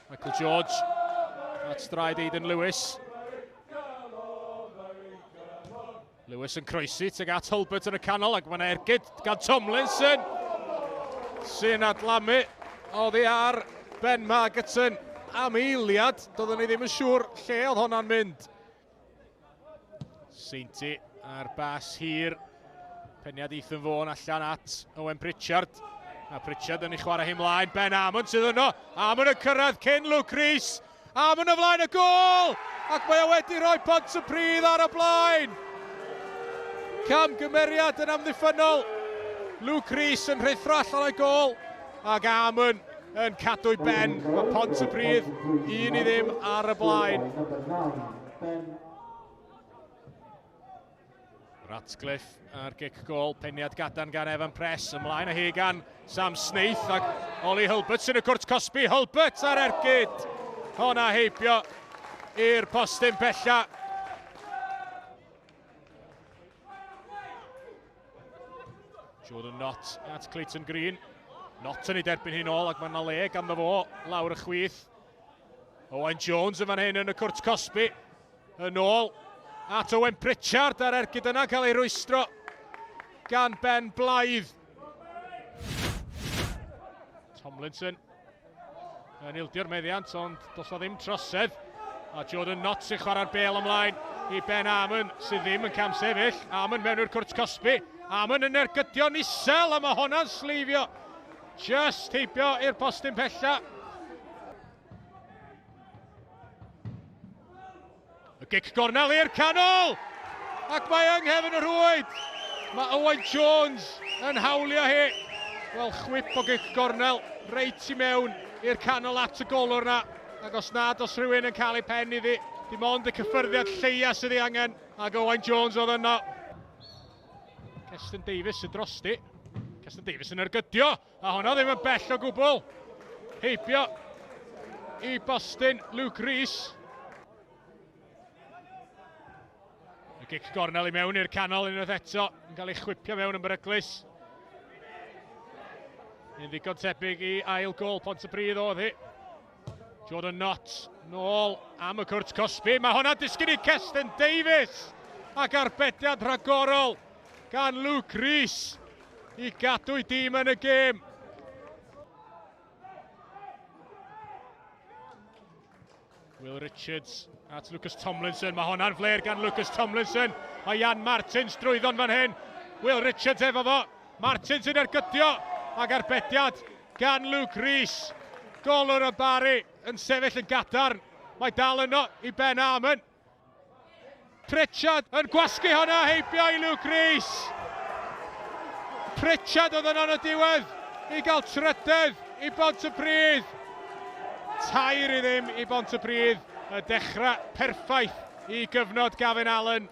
Michael George at draed Aidan Lewis. Lewis yn croesi tuag at Hulbert yn y canol ac mae'n ergyd gan Tomlinson sy'n adlamu oddi ar Ben Margetson am eiliad. Doeddwn ni ddim yn siŵr lle oedd honna'n mynd. Seinti ar bas hir. Peniad Ethan Vaughan allan at Owen Pritchard. A Pritchard yn ei chwarae hi mlaen. Ben Amon sydd yno. Amon yn cyrraedd cyn Luke Rees. Amon o flaen y gôl! Ac mae o wedi rhoi Pontypridd ar y blaen! Camgymeriad yn amddiffynnol. Luke Rees yn rhuthro allan o'i gôl. Ac Amon yn cadw'i ben. Mae Pontypridd 1-0 ar y blaen. Ratcliffe ar gic gol, peniad gadarn gan Evan Press, ymlaen â hi gan Sam Snaith ac Ollie Hulbert sy'n y cwrt cosbi, Hulbert ar ergyd! Honna heibio i'r postyn pella. Jordan Knott at Clayton Green. Knott yn ei derbyn hi'n ôl ac mae yna le ganddo fo lawr y chwith. Owain Jones yn fan hyn yn y cwrt cosbi. Yn ôl at Owen Pritchard a'r ergyd yna cael ei rwystro gan Ben Blythe. Tomlinson yn ildio'r meddiant, ond does na ddim trosedd. A Jordan Knott sy'n chwarae'r bel ymlaen i Ben Amon, sydd ddim yn cam sefyll. Amon mewn i'r cwrt cosbi. Amon yn ergydio'n isel, a mae honna'n sleifio. Just heibio i'r postyn pella. Y gic gornel i'r canol! Ac mae yng nghefn y rhwyd! Mae Owain Jones yn hawlio hi. Wel, chwip o gic gornel reit i mewn i'r canol at y golwr na. Ac os nad os rhywun yn cael ei pen iddi, dim ond y cyffyrddiad lleia sydd ei angen. Ac Owain Jones oedd yno. Keston Davies sydd drosti. Keston Davies yn ergydio. A honno ddim yn bell o gwbl. Heibio i Boston, Luke Rees. Y gic gornel i mewn i'r canol unwaith eto, yn cael ei chwipio mewn yn beryglus. Yn ddigon tebyg i ail gol Pontypridd oedd hi. Jordan Knott nôl am y cwrt cosbi. Mae hwnna'n disgyn i Keston Davies ac arbediad rhagorol gan Luke Rees i gadw'i dîm yn y gêm. Will Richards at Lucas Tomlinson. Mae honna'n fler gan Lucas Tomlinson. Mae Jan Martins drwyddo'n fan hyn. Will Richards efo fo. Martins yn ergydio ac arbediad gan Luke Rees. Golwr y Barry yn sefyll yn gadarn. Mae dal yno i Ben Armon. Pritchard yn gwasgu hwnna heibio i Luke Rees. Pritchard oedd yno yn y diwedd i gael trydedd i Bontypridd. 3-0 i Bontypridd, y dechrau perffaith i gyfnod Gavin Allen.